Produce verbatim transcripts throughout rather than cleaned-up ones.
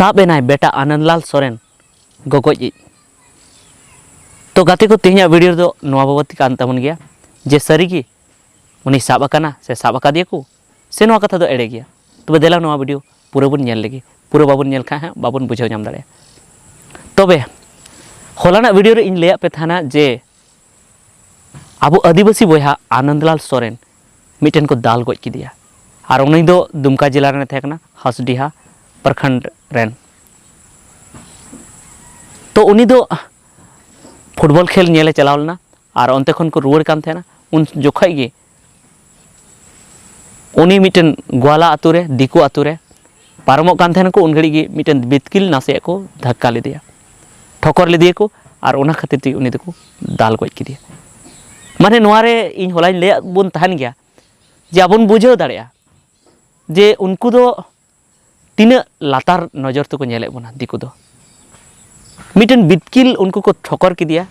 ᱥᱟᱵ ᱮᱱᱟᱭ ᱵᱮᱴᱟ ᱟᱱᱚᱱᱫᱞᱟᱞ ᱥᱚᱨᱮᱱ ᱜᱚᱜᱚᱡ ᱤᱡ᱾ ᱛᱚ ᱜᱟᱛᱮ ᱠᱚ, ᱛᱮᱦᱮᱧᱟᱜ ᱵᱷᱤᱰᱤᱭᱳ ᱨᱮᱫᱚ ᱱᱚᱣᱟ ᱵᱟᱵᱚᱫ ᱠᱟᱱ ᱛᱟᱵᱚᱱ ᱜᱮᱭᱟ ᱡᱮ ᱥᱟᱹᱨᱤᱜᱮ ᱩᱱᱤ ᱥᱟᱵ ᱟᱠᱟᱱᱟ ᱥᱮ ᱥᱟᱵ ᱟᱠᱟᱫᱮᱭᱟ ᱠᱚ, ᱥᱮ ᱱᱚᱣᱟ ᱠᱟᱛᱷᱟ ᱫᱚ ᱮᱲᱮ ᱜᱮᱭᱟ᱾ ᱛᱚᱵᱮ ᱫᱮᱞᱟ ᱱᱚᱣᱟ ᱵᱷᱤᱰᱤᱭᱳ ᱯᱩᱨᱟᱹ ᱵᱚᱱ ᱧᱮᱞ ᱞᱮᱜᱮ, ᱯᱩᱨᱟᱹ ᱵᱟᱵᱚᱱ ᱧᱮᱞ ᱠᱷᱟᱱ ᱦᱟᱸᱜ ᱵᱟᱵᱚᱱ ᱵᱩᱡᱷᱟᱹᱣ ᱧᱟᱢ ᱫᱟᱲᱮᱭᱟᱜᱼᱟ᱾ ᱛᱚᱵᱮ ᱦᱚᱞᱟᱱᱟᱜ ᱵᱷᱤᱰᱤᱭᱳ ᱨᱮ ᱤᱧ ᱞᱟᱹᱭᱟᱫ ᱯᱮ ᱛᱟᱦᱮᱱᱟ ᱡᱮ ᱟᱵᱚ ᱟᱹᱫᱤᱵᱟᱹᱥᱤ ᱵᱚᱭᱦᱟ ᱟᱱᱚᱱᱫᱞᱟᱞ ᱥᱚᱨᱮᱱ ᱢᱤᱫᱴᱮᱱ ᱠᱚ ᱫᱟᱞ ᱜᱚᱡ ᱠᱮᱫᱮᱭᱟ, ᱟᱨ ᱩᱱᱤ ᱫᱚ ᱫᱩᱢᱠᱟ ᱡᱮᱞᱟ ᱨᱮᱱ ᱛᱟᱦᱮᱸ ᱠᱟᱱᱟ, ᱦᱟᱥᱰᱤᱦᱟ ᱯᱨᱚᱠᱷᱚᱸᱰ ᱨᱮᱱ᱾ ᱛᱚ ᱩᱱᱤ ᱫᱚ ᱯᱷᱩᱴᱵᱚᱞ ᱠᱷᱮᱞ ᱧᱮᱞᱮ ᱪᱟᱞᱟᱣ ᱞᱮᱱᱟ, ᱟᱨ ᱚᱱᱛᱮ ᱠᱷᱚᱱ ᱠᱚ ᱨᱩᱣᱟᱹᱲ ᱠᱟᱱ ᱛᱟᱦᱮᱱᱟ᱾ ᱩᱱ ᱡᱚᱠᱷᱚᱡ ᱜᱮ ᱩᱱᱤ ᱢᱤᱫᱴᱮᱱ ᱜᱳᱣᱟᱞᱟ ᱟᱛᱳ ᱨᱮ, ᱫᱤᱠᱩ ᱟᱛᱳ ᱨᱮ ᱯᱟᱨᱚᱢᱚᱜ ᱠᱟᱱ ᱛᱟᱦᱮᱱᱟᱠᱚ, ᱩᱱ ᱜᱷᱟᱹᱲᱤᱡ ᱜᱮ ᱢᱤᱫᱴᱮᱱ ᱵᱤᱛᱠᱤᱞ ᱱᱟᱥᱮᱭᱟᱜ ᱠᱚ ᱫᱷᱟᱠᱠᱟ ᱞᱮᱫᱮᱭᱟ, ᱴᱷᱚᱠᱚᱨ ᱞᱮᱫᱮᱭᱟᱠᱚ, ᱟᱨ ᱚᱱᱟ ᱠᱷᱟᱹᱛᱤᱨ ᱛᱮ ᱩᱱᱤ ᱫᱚᱠᱚ ᱫᱟᱞ ᱜᱚᱡ ᱠᱮᱫᱮᱭᱟ᱾ ᱢᱟᱱᱮ ᱱᱚᱣᱟ ᱨᱮ ᱤᱧ ᱦᱚᱞᱟᱧ ᱞᱟᱹᱭᱟᱫ ᱵᱚᱱ ᱛᱟᱦᱮᱱ ᱜᱮᱭᱟ ᱡᱮ ᱟᱵᱚᱱ ᱵᱩᱡᱷᱟᱹᱣ ᱫᱟᱲᱮᱭᱟᱜᱼᱟ ᱡᱮ ᱩᱱᱠᱩ ᱫᱚ ᱛᱤᱱᱟᱹᱜ ᱞᱟᱛᱟᱨ ᱱᱚᱡᱚᱨ ᱛᱮᱠᱚ ᱧᱮᱞᱮᱫ ᱵᱚᱱᱟ ᱫᱤᱠᱩ ᱫᱚ᱾ ᱢᱤᱫᱴᱮᱱ ᱵᱤᱛᱠᱤᱞ ᱩᱱᱠᱩ ᱠᱚ ᱴᱷᱚᱠᱚᱨ ᱠᱮᱫᱮᱭᱟ,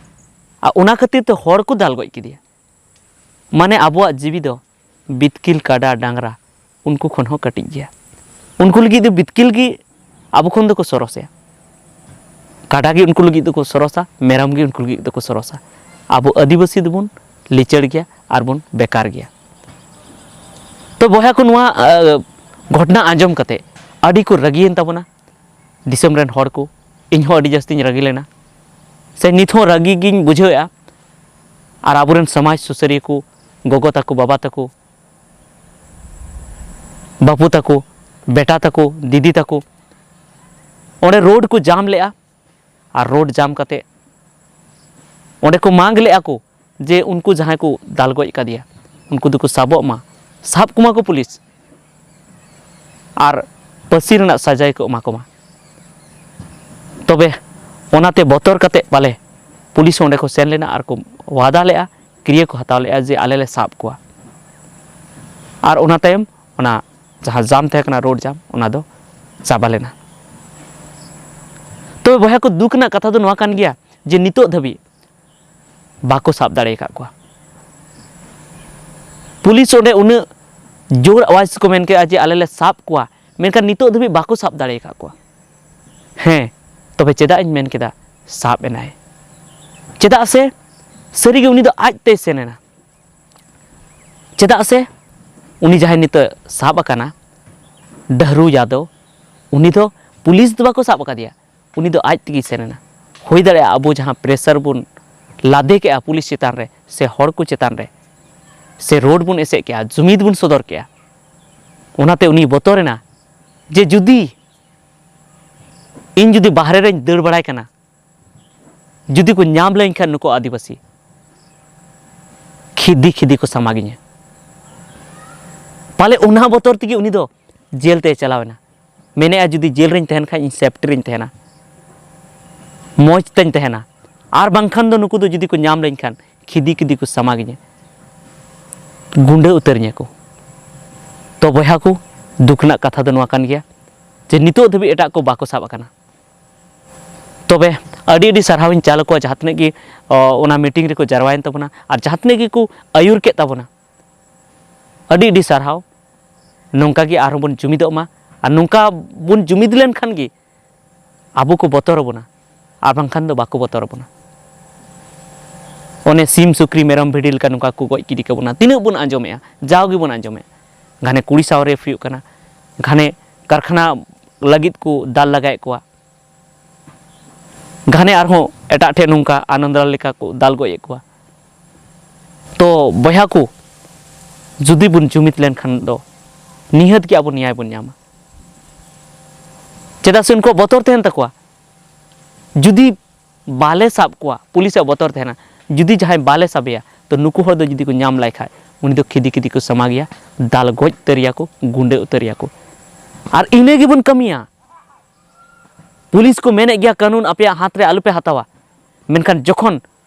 ᱟᱨ ᱚᱱᱟ ᱠᱷᱟᱹᱛᱤᱨ ᱛᱮ ᱦᱚᱲ ᱠᱚ ᱫᱟᱞ ᱜᱚᱡ ᱠᱮᱫᱮᱭᱟ᱾ ᱢᱟᱱᱮ ᱟᱵᱚᱣᱟᱜ ᱡᱤᱣᱤ ᱫᱚ ᱵᱤᱛᱠᱤᱞ, ᱠᱟᱰᱟ, ᱰᱟᱝᱨᱟ ᱩᱱᱠᱩ ᱠᱷᱚᱱ ᱦᱚᱸ ᱠᱟᱹᱴᱤᱡ ᱜᱮᱭᱟ᱾ ᱩᱱᱠᱩ ᱞᱟᱹᱜᱤᱫ ᱫᱚ ᱵᱤᱛᱠᱤᱞ ᱜᱮ ᱟᱵᱚ ᱠᱷᱚᱱ ᱫᱚᱠᱚ ᱥᱚᱨᱚᱥᱟ᱾ ᱠᱟᱰᱟ ᱜᱮ ᱩᱱᱠᱩ ᱞᱟᱹᱜᱤᱫ ᱫᱚᱠᱚ ᱥᱚᱨᱚᱥᱟ, ᱢᱮᱨᱚᱢ ᱜᱮ ᱩᱱᱠᱩ ᱞᱟᱹᱜᱤᱫ ᱫᱚᱠᱚ ᱥᱚᱨᱚᱥᱟ᱾ ᱟᱵᱚ ᱟᱹᱫᱤᱵᱟᱹᱥᱤ ᱫᱚᱵᱚᱱ ᱞᱤᱪᱟᱹᱲ ᱜᱮᱭᱟ ᱟᱨ ᱵᱚᱱ ᱵᱮᱠᱟᱨ ᱜᱮᱭᱟ᱾ ᱛᱚ ᱵᱚᱭᱦᱟ ᱠᱚ, ᱱᱚᱣᱟ ᱟᱹ, ᱜᱷᱚᱴᱚᱱᱟ ᱟᱸᱡᱚᱢ ᱠᱟᱛᱮ ᱟᱹᱰᱤ ᱠᱚ ᱨᱟᱹᱜᱤᱭᱮᱱ ᱛᱟᱵᱚᱱᱟ᱾ ᱫᱤᱥᱚᱢ ᱨᱮᱱ ᱦᱚᱲ ᱠᱚ, ᱤᱧ ᱦᱚᱸ ᱟᱹᱰᱤ ᱡᱟᱹᱥᱛᱤᱧ ᱨᱟᱹᱜᱤ ᱞᱮᱱᱟ, ᱥᱮ ᱱᱤᱛ ᱦᱚᱸ ᱨᱟᱹᱜᱤ ᱜᱤᱧ ᱵᱩᱡᱷᱟᱹᱣᱮᱫᱼᱟ᱾ ᱟᱨ ᱟᱵᱚᱨᱮᱱ ᱥᱚᱢᱟᱡᱽ ᱥᱩᱥᱟᱹᱨᱤᱭᱟᱹ ᱠᱚ, ᱜᱚᱜᱚ ᱛᱟᱠᱚ, ᱵᱟᱵᱟ ᱛᱟᱠᱚ, ᱵᱟᱹᱵᱩ ᱛᱟᱠᱚ, ᱵᱮᱴᱟ ᱛᱟᱠᱚ, ᱫᱤᱫᱤ ᱛᱟᱠᱚ ᱚᱸᱰᱮ ᱨᱳᱰ ᱠᱚ ᱡᱟᱢ ᱞᱮᱫᱼᱟ᱾ ᱟᱨ ᱨᱳᱰ ᱡᱟᱢ ᱠᱟᱛᱮ ᱚᱸᱰᱮ ᱠᱚ ᱢᱟᱜᱽ ᱞᱮᱫᱼᱟ ᱠᱚ ᱡᱮ ᱩᱱᱠᱩ ᱡᱟᱦᱟᱸᱭ ᱠᱚ ᱫᱟᱞ ᱜᱚᱡ ᱠᱟᱫᱮᱭᱟ, ᱩᱱᱠᱩ ᱫᱚᱠᱚ ᱥᱟᱵᱚᱜ ᱢᱟ, ᱥᱟᱵ ᱠᱚᱢᱟ ᱠᱚ ᱯᱩᱞᱤᱥ, ᱟᱨ ᱯᱟᱹᱥᱤ ᱨᱮᱱᱟᱜ ᱥᱟᱡᱟᱭ ᱠᱚ ᱮᱢᱟ ᱠᱚᱢᱟ᱾ ᱛᱚᱵᱮ ᱚᱱᱟᱛᱮ ᱵᱚᱛᱚᱨ ᱠᱟᱛᱮ ᱯᱟᱞᱮ ᱯᱩᱞᱤᱥ ᱚᱸᱰᱮ ᱠᱚ ᱥᱮᱱ ᱞᱮᱱᱟ ᱟᱨ ᱠᱚ ᱣᱟᱫᱟ ᱞᱮᱫᱼᱟ, ᱠᱤᱨᱭᱟᱹ ᱠᱚ ᱦᱟᱛᱟᱣ ᱞᱮᱫᱼᱟ ᱡᱮ ᱟᱞᱮ ᱞᱮ ᱥᱟᱵ ᱠᱚᱣᱟ᱾ ᱟᱨ ᱚᱱᱟ ᱛᱟᱭᱚᱢ ᱚᱱᱟ ᱡᱟᱦᱟᱸ ᱡᱟᱢ ᱛᱟᱦᱮᱸ ᱠᱟᱱᱟ, ᱨᱳᱰ ᱡᱟᱢ, ᱚᱱᱟ ᱫᱚ ᱪᱟᱵᱟ ᱞᱮᱱᱟ᱾ ᱛᱚᱵᱮ ᱵᱚᱭᱦᱟ ᱠᱚ, ᱫᱩᱠ ᱨᱮᱱᱟᱜ ᱠᱟᱛᱷᱟ ᱫᱚ ᱱᱚᱣᱟ ᱠᱟᱱ ᱜᱮᱭᱟ ᱡᱮ ᱱᱤᱛᱚᱜ ᱫᱷᱟᱹᱵᱤᱡ ᱵᱟᱠᱚ ᱥᱟᱵ ᱫᱟᱲᱮ ᱟᱠᱟᱫ ᱠᱚᱣᱟ᱾ ᱯᱩᱞᱤᱥ ᱚᱸᱰᱮ ᱩᱱᱟᱹᱜ ᱡᱳᱨ ᱟᱣᱟᱡᱽ ᱠᱚ ᱢᱮᱱ ᱠᱮᱫᱼᱟ ᱡᱮ ᱟᱞᱮ ᱞᱮ ᱥᱟᱵ ᱠᱚᱣᱟ, ᱢᱮᱱᱠᱷᱟᱱ ᱱᱤᱛᱚᱜ ᱫᱷᱟᱹᱵᱤᱡ ᱵᱟᱠᱚ ᱥᱟᱵ ᱫᱟᱲᱮ ᱟᱠᱟᱫ ᱠᱚᱣᱟ᱾ ᱦᱮᱸ, ᱛᱚᱵᱮ ᱪᱮᱫᱟᱜ ᱤᱧ ᱢᱮᱱ ᱠᱮᱫᱟ ᱥᱟᱵ ᱮᱱᱟᱭ? ᱪᱮᱫᱟᱜ ᱥᱮ ᱥᱟᱹᱨᱤᱜᱮ ᱩᱱᱤ ᱫᱚ ᱟᱡ ᱛᱮᱭ ᱥᱮᱱ ᱮᱱᱟ᱾ ᱪᱮᱫᱟᱜ ᱥᱮ ᱩᱱᱤ ᱡᱟᱦᱟᱸᱭ ᱱᱤᱛᱚᱜ ᱥᱟᱵ ᱟᱠᱟᱱᱟ, ᱰᱟᱹᱦᱨᱩ ᱭᱟᱫᱚᱵ, ᱩᱱᱤ ᱫᱚ ᱯᱩᱞᱤᱥ ᱫᱚ ᱵᱟᱠᱚ ᱥᱟᱵ ᱟᱠᱟᱫᱮᱭᱟ, ᱩᱱᱤ ᱫᱚ ᱟᱡ ᱛᱮᱜᱮᱭ ᱥᱮᱱ ᱮᱱᱟ᱾ ᱦᱩᱭ ᱫᱟᱲᱮᱭᱟᱜᱼᱟ ᱟᱵᱚ ᱡᱟᱦᱟᱸ pressure ᱵᱚᱱ ᱞᱟᱫᱮ ᱠᱮᱜᱼᱟ ᱯᱩᱞᱤᱥ ᱪᱮᱛᱟᱱ ᱨᱮ ᱥᱮ ᱦᱚᱲ ᱠᱚ ᱪᱮᱛᱟᱱ ᱨᱮ, ᱥᱮ ᱨᱳᱰ ᱵᱚᱱ ᱮᱥᱮᱫ ᱠᱮᱜᱼᱟ, ᱡᱩᱢᱤᱫ ᱵᱚᱱ ᱥᱚᱫᱚᱨ ᱠᱮᱜᱼᱟ, ᱚᱱᱟᱛᱮ ᱩᱱᱤ ᱵᱚᱛᱚᱨ ᱮᱱᱟ ᱡᱮ ᱡᱩᱫᱤ ᱤᱧ ᱡᱩᱫᱤ ᱵᱟᱦᱨᱮ ᱨᱮᱧ ᱫᱟᱹᱲ ᱵᱟᱲᱟᱭ ᱠᱟᱱᱟ, ᱡᱩᱫᱤ ᱠᱚ ᱧᱟᱢ ᱞᱮᱱ ᱠᱷᱟᱱ ᱱᱩᱠᱩ ᱟᱹᱫᱤᱵᱟᱹᱥᱤ, ᱠᱷᱤᱫᱤ ᱠᱷᱤᱫᱤ ᱠᱚ ᱥᱟᱢᱟᱜᱤᱧᱟ᱾ ᱯᱟᱞᱮ ᱚᱱᱟ ᱵᱚᱛᱚᱨ ᱛᱮᱜᱮ ᱩᱱᱤ ᱫᱚ ᱡᱮᱞ ᱛᱮᱭ ᱪᱟᱞᱟᱣ ᱮᱱᱟ᱾ ᱢᱮᱱᱮᱫᱼᱟ, ᱡᱩᱫᱤ ᱡᱮᱞ ᱨᱮᱧ ᱛᱟᱦᱮᱱ ᱠᱷᱟᱱ ᱤᱧ safety ᱨᱮᱧ ᱛᱟᱦᱮᱱᱟ, ᱢᱚᱡᱽ ᱛᱮᱧ ᱛᱟᱦᱮᱱᱟ, ᱟᱨ ᱵᱟᱝᱠᱷᱟᱱ ᱫᱚ ᱱᱩᱠᱩ ᱫᱚ ᱡᱩᱫᱤ ᱠᱚ ᱧᱟᱢ ᱞᱮᱱ ᱠᱷᱟᱱ ᱠᱷᱤᱫᱤ ᱠᱷᱤᱫᱤ ᱠᱚ ᱥᱟᱢᱟᱜᱤᱧᱟ, ᱜᱩᱸᱰᱟᱹ ᱩᱛᱟᱹᱨᱤᱧᱟ ᱠᱚ᱾ ᱛᱚ ᱵᱚᱭᱦᱟ ᱠᱚ, ᱫᱩᱠ ᱨᱮᱱᱟᱜ ᱠᱟᱛᱷᱟ ᱫᱚ ᱱᱚᱣᱟ ᱠᱟᱱ ᱜᱮᱭᱟ ᱡᱮ ᱱᱤᱛᱚᱜ ᱫᱷᱟᱹᱵᱤᱡ ᱮᱴᱟᱜ ᱠᱚ ᱵᱟᱠᱚ ᱥᱟᱵ ᱟᱠᱟᱱᱟ᱾ ᱛᱚᱵᱮ ᱟᱹᱰᱤ ᱟᱹᱰᱤ ᱥᱟᱨᱦᱟᱣ ᱤᱧ ᱪᱟᱞ ᱟᱠᱚᱣᱟ ᱡᱟᱦᱟᱸ ᱛᱤᱱᱟᱹᱜ ᱜᱮ, ᱚ, ᱚᱱᱟ meeting ᱨᱮᱠᱚ ᱡᱟᱨᱣᱟᱭᱮᱱ ᱛᱟᱵᱚᱱᱟ ᱟᱨ ᱡᱟᱦᱟᱸ ᱛᱤᱱᱟᱹᱜ ᱜᱮᱠᱚ ᱟᱹᱭᱩᱨ ᱠᱮᱫ ᱛᱟᱵᱚᱱᱟ᱾ ᱟᱹᱰᱤ ᱟᱹᱰᱤ ᱥᱟᱨᱦᱟᱣ᱾ ᱱᱚᱝᱠᱟ ᱜᱮ ᱟᱨᱦᱚᱸ ᱵᱚᱱ ᱡᱩᱢᱤᱫᱚᱜ ᱢᱟ, ᱟᱨ ᱱᱚᱝᱠᱟ ᱵᱚᱱ ᱡᱩᱢᱤᱫ ᱞᱮᱱᱠᱷᱟᱱ ᱜᱮ ᱟᱵᱚ ᱠᱚ ᱵᱚᱛᱚᱨ ᱟᱵᱚᱱᱟ, ᱟᱨ ᱵᱟᱝᱠᱷᱟᱱ ᱫᱚ ᱵᱟᱠᱚ ᱵᱚᱛᱚᱨ ᱟᱵᱚᱱᱟ᱾ ᱚᱱᱮ ᱥᱤᱢ, ᱥᱩᱠᱨᱤ, ᱢᱮᱨᱚᱢ, ᱵᱷᱤᱰᱤ ᱞᱮᱠᱟ ᱱᱚᱝᱠᱟ ᱠᱚ ᱜᱚᱡ ᱜᱤᱰᱤ ᱠᱟᱵᱚᱱᱟ᱾ ᱛᱤᱱᱟᱹᱜ ᱵᱚᱱ ᱟᱸᱡᱚᱢᱮᱜᱼᱟ, ᱡᱟᱣ ᱜᱮᱵᱚᱱ ᱟᱸᱡᱚᱢᱮᱜᱼᱟ᱾ ᱜᱷᱟᱱᱮ ᱠᱩᱲᱤ ᱥᱟᱶ rape ᱦᱩᱭᱩᱜ ᱠᱟᱱᱟ, ᱜᱷᱟᱱᱮ ᱠᱟᱨᱠᱷᱟᱱᱟ ᱞᱟᱹᱜᱤᱫ ᱠᱚ ᱫᱟᱞ ᱞᱟᱜᱟᱭᱮᱫ ᱠᱚᱣᱟ, ᱜᱷᱟᱱᱮ ᱟᱨᱦᱚᱸ ᱮᱴᱟᱜ ᱴᱷᱮᱱ ᱱᱚᱝᱠᱟ ᱟᱱᱚᱱᱫᱨᱟᱞ ᱞᱮᱠᱟ ᱠᱚ ᱫᱟᱞ ᱜᱚᱡ ᱮᱫ ᱠᱚᱣᱟ᱾ ᱛᱚ ᱵᱚᱭᱦᱟ ᱠᱚ, ᱡᱩᱫᱤ ᱵᱚᱱ ᱡᱩᱢᱤᱫ ᱞᱮᱱᱠᱷᱟᱱ ᱫᱚ ᱱᱤᱦᱟᱹᱛ ᱜᱮ ᱟᱵᱚ ᱱᱮᱭᱟᱭ ᱵᱚᱱ ᱧᱟᱢᱟ᱾ ᱪᱮᱫᱟᱜ ᱥᱮ ᱩᱱᱠᱩᱣᱟᱜ ᱵᱚᱛᱚᱨ ᱛᱟᱦᱮᱱ ᱛᱟᱠᱚᱣᱟ᱾ ᱡᱩᱫᱤ ᱵᱟᱞᱮ ᱥᱟᱵ ᱠᱚᱣᱟ, ᱯᱩᱞᱤᱥᱟᱜ ᱵᱚᱛᱚᱨ ᱛᱟᱦᱮᱱᱟ, ᱡᱩᱫᱤ ᱡᱟᱦᱟᱸᱭ ᱵᱟᱞᱮ ᱥᱟᱵᱮᱭᱟ, ᱛᱚ ᱱᱩᱠᱩ ᱦᱚᱲ ᱫᱚ ᱡᱩᱫᱤ ᱠᱚ ᱧᱟᱢ ᱞᱟᱭ ᱠᱷᱟᱡ, ᱩᱱᱤ ᱫᱚ ᱠᱷᱤᱫᱤ ᱠᱷᱤᱫᱤ ᱠᱚ ᱥᱟᱢᱟᱜᱮᱭᱟ, ᱫᱟᱞ ᱜᱚᱡ ᱩᱛᱟᱹᱨᱮᱭᱟ ᱠᱚ, ᱜᱩᱸᱰᱟᱹ ᱩᱛᱟᱹᱨᱮᱭᱟ ᱠᱚ᱾ ᱟᱨ ᱤᱱᱟᱹ ᱜᱮᱵᱚᱱ ᱠᱟᱹᱢᱤᱭᱟ᱾ ᱯᱩᱞᱤᱥ ᱠᱚ ᱢᱮᱱᱮᱫ ᱜᱮᱭᱟ, ᱠᱟᱹᱱᱩᱱ ᱟᱯᱮᱭᱟᱜ ᱦᱟᱛ ᱨᱮ ᱟᱞᱚᱯᱮ ᱦᱟᱛᱟᱣᱟ, ᱢᱮᱱᱠᱷᱟᱱ ᱡᱚᱠᱷᱚᱱ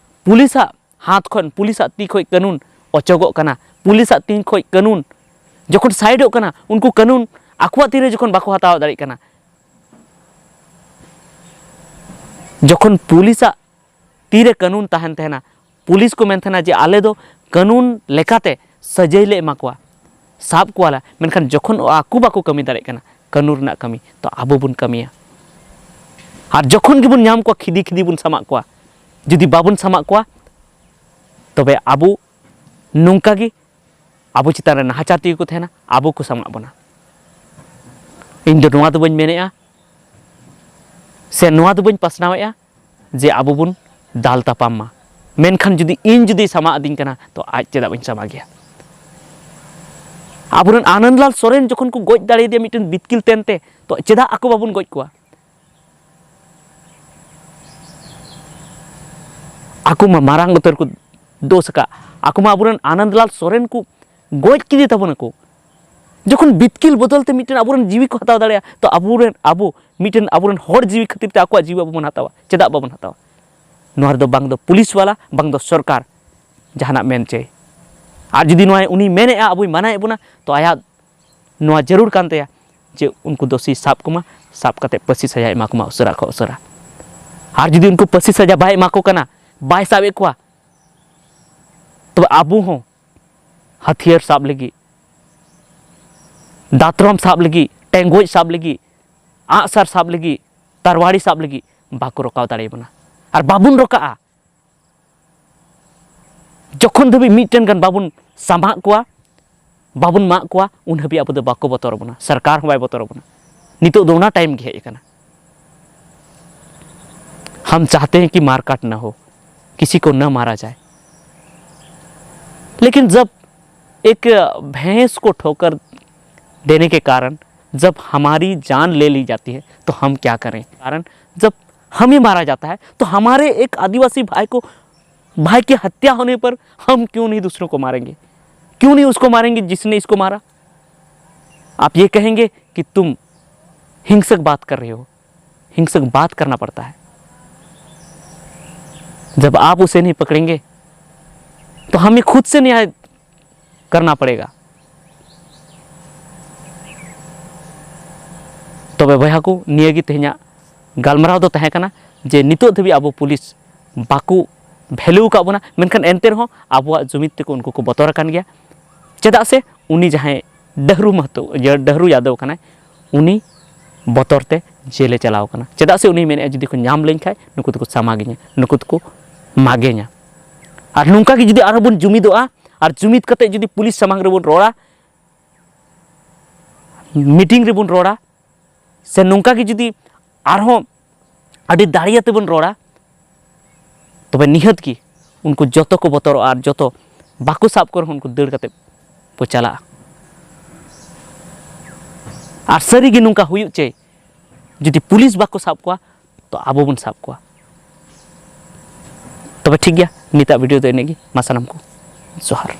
ᱯᱩᱞᱤᱥᱟᱜ ᱦᱟᱛ ᱠᱷᱚᱱ, ᱯᱩᱞᱤᱥᱟᱜ ᱛᱤ ᱠᱷᱚᱱ ᱠᱟᱹᱱᱩᱱ ᱚᱪᱚᱜᱚᱜ ᱠᱟᱱᱟ, ᱯᱩᱞᱤᱥᱟᱜ ᱛᱤ ᱠᱷᱚᱱ ᱠᱟᱹᱱᱩᱱ ᱡᱚᱠᱷᱚᱱ ᱥᱟᱭᱤᱰᱚᱜ ᱠᱟᱱᱟ, ᱩᱱᱠᱩ ᱠᱟᱹᱱᱩᱱ ᱟᱠᱚᱣᱟᱜ ᱛᱤᱨᱮ ᱡᱚᱠᱷᱚᱱ ᱵᱟᱠᱚ ᱦᱟᱛᱟᱣ ᱫᱟᱲᱮᱭᱟᱜ ᱠᱟᱱᱟ, ᱡᱚᱠᱷᱚᱱ ᱯᱩᱞᱤᱥᱟᱜ ᱛᱤᱨᱮ ᱠᱟᱹᱱᱩᱱ ᱛᱟᱦᱮᱱ ᱛᱟᱦᱮᱱᱟ, ᱯᱩᱞᱤᱥ ᱠᱚ ᱢᱮᱱ ᱛᱟᱦᱮᱱᱟ ᱡᱮ ᱟᱞᱮ ᱫᱚ ᱠᱟᱹᱱᱩᱱ ᱞᱮᱠᱟᱛᱮ ᱥᱟᱹᱡᱟᱹᱭ ᱞᱮ ᱮᱢᱟ ᱠᱚᱣᱟ, ᱥᱟᱵ ᱠᱚᱣᱟᱞᱮ, ᱢᱮᱱᱠᱷᱟᱱ ᱡᱚᱠᱷᱚᱱ ᱟᱠᱚ ᱵᱟᱠᱚ ᱠᱟᱹᱢᱤ ᱫᱟᱲᱮᱭᱟᱜ ᱠᱟᱱᱟ ᱠᱟᱹᱱᱩᱱ ᱨᱮᱱᱟᱜ ᱠᱟᱹᱢᱤ, ᱛᱚ ᱟᱵᱚ ᱵᱚᱱ ᱠᱟᱹᱢᱤᱭᱟ᱾ ᱟᱨ ᱡᱚᱠᱷᱚᱱ ᱜᱮᱵᱚᱱ ᱧᱟᱢ ᱠᱚᱣᱟ, ᱠᱷᱤᱫᱤ ᱠᱷᱤᱫᱤ ᱵᱚᱱ ᱥᱟᱢᱟᱜ ᱠᱚᱣᱟ᱾ ᱡᱩᱫᱤ ᱵᱟᱵᱚᱱ ᱥᱟᱢᱟᱜ ᱠᱚᱣᱟ, ᱛᱚᱵᱮ ᱟᱵᱚ ᱱᱚᱝᱠᱟ ᱜᱮ ᱟᱵᱚ ᱪᱮᱛᱟᱱ ᱨᱮ ᱱᱟᱦᱟᱪᱟᱨ ᱛᱮᱜᱮ ᱠᱚ ᱛᱟᱦᱮᱱᱟ, ᱟᱵᱚ ᱠᱚ ᱥᱟᱢᱟᱜ ᱵᱚᱱᱟ᱾ ᱤᱧ ᱫᱚ ᱱᱚᱣᱟ ᱫᱚ ᱵᱟᱹᱧ ᱢᱮᱱᱮᱫᱼᱟ ᱥᱮ ᱱᱚᱣᱟ ᱫᱚ ᱵᱟᱹᱧ ᱯᱟᱥᱱᱟᱣᱮᱫᱼᱟ ᱡᱮ ᱟᱵᱚ ᱵᱚᱱ ᱫᱟᱞ ᱛᱟᱯᱟᱢ ᱢᱟ, ᱢᱮᱱᱠᱷᱟᱱ ᱡᱩᱫᱤ ᱤᱧ ᱡᱩᱫᱤ ᱥᱟᱢᱟᱜ ᱟᱹᱫᱤᱧ ᱠᱟᱱᱟ, ᱛᱚ ᱟᱡ ᱪᱮᱫᱟᱜ ᱵᱟᱹᱧ ᱥᱟᱢᱟᱜ ᱜᱮᱭᱟ? ᱟᱵᱚᱨᱮᱱ ᱟᱱᱚᱱᱫᱞᱟᱞ ᱥᱚᱨᱮᱱ ᱡᱚᱠᱷᱚᱱ ᱠᱚ ᱜᱚᱡ ᱫᱟᱲᱮᱭᱟᱫᱮᱭᱟ ᱢᱤᱫᱴᱮᱱ ᱵᱤᱛᱠᱤᱞ ᱛᱮᱱ ᱛᱮ, ᱛᱚ ᱪᱮᱫᱟᱜ ᱟᱠᱚ ᱵᱟᱵᱚᱱ ᱜᱚᱡ ᱠᱚᱣᱟ? ᱟᱠᱚ ᱢᱟ ᱢᱟᱨᱟᱝ ᱩᱛᱟᱹᱨ ᱠᱚ ᱫᱳᱥ ᱟᱠᱟᱫ, ᱟᱠᱚ ᱢᱟ ᱟᱵᱚᱨᱮᱱ ᱟᱱᱚᱱᱫᱞᱟᱞ ᱥᱚᱨᱮᱱ ᱠᱚ ᱜᱚᱡ ᱠᱮᱫᱮ ᱛᱟᱵᱚᱱᱟᱠᱚ᱾ ᱡᱚᱠᱷᱚᱱ ᱵᱤᱛᱠᱤᱞ ᱵᱚᱫᱚᱞ ᱛᱮ ᱢᱤᱫᱴᱮᱱ ᱟᱵᱚᱨᱮᱱ ᱡᱤᱣᱤ ᱠᱚ ᱦᱟᱛᱟᱣ ᱫᱟᱲᱮᱭᱟᱜᱼᱟ, ᱛᱚ ᱟᱵᱚᱨᱮᱱ, ᱟᱵᱚ ᱢᱤᱫᱴᱮᱱ ᱟᱵᱚᱨᱮᱱ ᱦᱚᱲ ᱡᱤᱣᱤ ᱠᱷᱟᱹᱛᱤᱨ ᱛᱮ ᱟᱠᱚᱣᱟᱜ ᱡᱤᱣᱤ ᱟᱵᱚ ᱵᱚᱱ ᱦᱟᱛᱟᱣᱟ? ᱪᱮᱫᱟᱜ ᱵᱟᱵᱚᱱ ᱦᱟᱛᱟᱣᱟ? ᱱᱚᱣᱟ ᱨᱮᱫᱚ ᱵᱟᱝ ᱫᱚ ᱯᱩᱞᱤᱥ ᱵᱟᱞᱟ, ᱵᱟᱝ ᱫᱚ ᱥᱚᱨᱠᱟᱨ ᱡᱟᱦᱟᱱᱟᱜ ᱢᱮᱱ ᱪᱟᱹᱭ᱾ ᱟᱨ ᱡᱩᱫᱤ ᱱᱚᱣᱟ ᱩᱱᱤ ᱢᱮᱱᱮᱫᱼᱟ, ᱟᱵᱚᱭ ᱢᱟᱱᱟᱭᱮᱫ ᱵᱚᱱᱟ, ᱛᱚ ᱟᱭᱟᱜ ᱱᱚᱣᱟ ᱡᱟᱹᱨᱩᱲ ᱠᱟᱱ ᱛᱟᱭᱟ ᱡᱮ ᱩᱱᱠᱩ ᱫᱳᱥᱤ ᱥᱟᱵ ᱠᱚᱢᱟ, ᱥᱟᱵ ᱠᱟᱛᱮ ᱯᱟᱹᱥᱤ ᱥᱟᱡᱟ ᱮᱢᱟ ᱠᱚᱢᱟ ᱩᱥᱟᱹᱨᱟ ᱠᱷᱚᱱ ᱩᱥᱟᱹᱨᱟ᱾ ᱟᱨ ᱡᱩᱫᱤ ᱩᱱᱠᱩ ᱯᱟᱹᱥᱤ ᱥᱟᱡᱟ ᱵᱟᱭ ᱮᱢᱟ ᱠᱚ ᱠᱟᱱᱟ, ᱵᱟᱭ ᱥᱟᱵ ᱮᱫ ᱠᱚᱣᱟ, ᱛᱚᱵᱮ ᱟᱵᱚ ᱦᱚᱸ ᱦᱟᱹᱛᱭᱟᱹᱨ ᱥᱟᱵ ᱞᱟᱹᱜᱤᱫ, ᱫᱟᱛᱨᱚᱢ ᱥᱟᱵ ᱞᱟᱹᱜᱤᱫ, ᱴᱮᱸᱜᱚᱡ ᱥᱟᱵ ᱞᱟᱹᱜᱤᱫ, ᱟᱜᱼᱥᱟᱨ ᱥᱟᱵ ᱞᱟᱹᱜᱤᱫ, ᱛᱟᱨᱣᱟᱲᱤ ᱥᱟᱵ ᱞᱟᱹᱜᱤᱫ ᱵᱟᱠᱚ ᱨᱚᱠᱟᱣ ᱫᱟᱲᱮᱭᱟᱵᱚᱱᱟ᱾ ᱟᱨ ᱵᱟᱵᱚᱱ ᱨᱚᱠᱟᱜᱼᱟ᱾ ᱡᱚᱠᱷᱚᱱ ᱫᱷᱟᱹᱵᱤᱡ ᱢᱤᱫᱴᱮᱱ ᱜᱟᱱ ᱵᱟᱵᱚᱱ ᱥᱟᱢᱟᱜ ᱠᱚᱣᱟ, ᱵᱟᱵᱚᱱ ᱢᱟᱜ ᱠᱚᱣᱟ, ᱩᱱ ᱦᱟᱹᱵᱤᱡ ᱟᱵᱚ ᱫᱚ ᱵᱟᱠᱚ ᱵᱚᱛᱚᱨ ᱟᱵᱚᱱᱟ, ᱥᱚᱨᱠᱟᱨ ᱦᱚᱸ ᱵᱟᱭ ᱵᱚᱛᱚᱨ ᱟᱵᱚᱱᱟ᱾ ᱱᱤᱛᱚᱜ ᱫᱚ ᱚᱱᱟ ᱴᱟᱭᱤᱢ ᱜᱮ ᱦᱮᱡ ᱟᱠᱟᱱᱟ᱾ हम चाहते हैं कि मारकाट न हो, किसी को न मारा जाए, लेकिन जब एक भैंस को ठोकर देने के कारण जब हमारी जान ले ली जाती है, तो हम क्या करें? कारण जब हमें मारा जाता है, तो हमारे एक आदिवासी भाई को, भाई की हत्या होने पर हम क्यों नहीं दूसरों को मारेंगे? क्यों नहीं उसको मारेंगे जिसने इसको मारा? आप ये कहेंगे कि तुम हिंसक बात कर रहे हो। हिंसक बात करना पड़ता है। जब आप उसे नहीं पकड़ेंगे, तो हमें खुद से न्याय करना पड़ेगा। ᱛᱚᱵᱮ ᱵᱚᱭᱦᱟ ᱠᱚ, ᱱᱤᱭᱟᱹ ᱜᱮ ᱛᱮᱦᱮᱧᱟᱜ ᱜᱟᱞᱢᱟᱨᱟᱣ ᱫᱚ ᱛᱟᱦᱮᱸ ᱠᱟᱱᱟ ᱡᱮ ᱱᱤᱛᱚᱜ ᱫᱷᱟᱹᱵᱤᱡ ᱟᱵᱚ ᱯᱩᱞᱤᱥ ᱵᱟᱠᱚ ᱵᱷᱮᱞᱩ ᱟᱠᱟᱫ ᱵᱚᱱᱟ, ᱢᱮᱱᱠᱷᱟᱱ ᱮᱱᱛᱮ ᱨᱮᱦᱚᱸ ᱟᱵᱚᱣᱟᱜ ᱡᱩᱢᱤᱫ ᱛᱮᱠᱚ ᱩᱱᱠᱩ ᱠᱚ ᱵᱚᱛᱚᱨ ᱟᱠᱟᱱ ᱜᱮᱭᱟ᱾ ᱪᱮᱫᱟᱜ ᱥᱮ ᱩᱱᱤ ᱡᱟᱦᱟᱸᱭ ᱰᱟᱹᱦᱨᱩ ᱢᱟᱦᱛᱚ, ᱤᱭᱟᱹ, ᱰᱟᱹᱦᱨᱩ ᱭᱟᱫᱚᱵ ᱠᱟᱱᱟᱭ, ᱩᱱᱤ ᱵᱚᱛᱚᱨ ᱛᱮ ᱡᱮᱞᱮ ᱪᱟᱞᱟᱣ ᱠᱟᱱᱟ᱾ ᱪᱮᱫᱟᱜ ᱥᱮ ᱩᱱᱤᱭ ᱢᱮᱱᱮᱫᱼᱟ, ᱡᱩᱫᱤ ᱠᱚ ᱧᱟᱢ ᱞᱮᱱ ᱠᱷᱟᱡ ᱱᱩᱠᱩ ᱫᱚᱠᱚ ᱥᱟᱢᱟᱜᱤᱧᱟ, ᱱᱩᱠᱩ ᱫᱚᱠᱚ ᱢᱟᱜᱮᱧᱟ᱾ ᱟᱨ ᱱᱚᱝᱠᱟ ᱜᱮ ᱡᱩᱫᱤ ᱟᱨᱦᱚᱸ ᱵᱚᱱ ᱡᱩᱢᱤᱫᱚᱜᱼᱟ ᱟᱨ ᱡᱩᱢᱤᱫ ᱠᱟᱛᱮ ᱡᱩᱫᱤ ᱯᱩᱞᱤᱥ ᱥᱟᱢᱟᱝ ᱨᱮᱵᱚᱱ ᱨᱚᱲᱟ, ᱢᱤᱴᱤᱝ ᱨᱮᱵᱚᱱ ᱨᱚᱲᱟ, ᱥᱮ ᱱᱚᱝᱠᱟ ᱜᱮ ᱡᱩᱫᱤ ᱟᱨᱦᱚᱸ ᱟᱹᱰᱤ ᱫᱟᱲᱮᱭᱟᱛᱮ ᱵᱚᱱ ᱨᱚᱲᱟ, ᱛᱚᱵᱮ ᱱᱤᱦᱟᱹᱛ ᱜᱮ ᱩᱱᱠᱩ ᱡᱚᱛᱚ ᱠᱚ ᱵᱚᱛᱚᱨᱚᱜᱼᱟ ᱟᱨ ᱡᱚᱛᱚ ᱵᱟᱠᱚ ᱥᱟᱵ ᱠᱚ ᱨᱮᱦᱚᱸ ᱩᱱᱠᱩ ᱫᱟᱹᱲ ᱠᱟᱛᱮ ᱠᱚ ᱪᱟᱞᱟᱜᱼᱟ᱾ ᱟᱨ ᱥᱟᱹᱨᱤ ᱜᱮ ᱱᱚᱝᱠᱟ ᱦᱩᱭᱩᱜ ᱪᱟᱹᱭ, ᱡᱩᱫᱤ ᱯᱩᱞᱤᱥ ᱵᱟᱠᱚ ᱥᱟᱵ ᱠᱚᱣᱟ, ᱛᱚ ᱟᱵᱚ ᱵᱚᱱ ᱥᱟᱵ ᱠᱚᱣᱟ᱾ ᱛᱚᱵᱮ ᱴᱷᱤᱠ ᱜᱮᱭᱟ, ᱱᱤᱛᱟᱜ ᱵᱷᱤᱰᱤᱭᱳ ᱫᱚ ᱤᱱᱟᱹᱜ ᱜᱮ᱾ ᱢᱟ ᱥᱟᱱᱟᱢ ᱠᱚ ᱡᱚᱦᱟᱨ᱾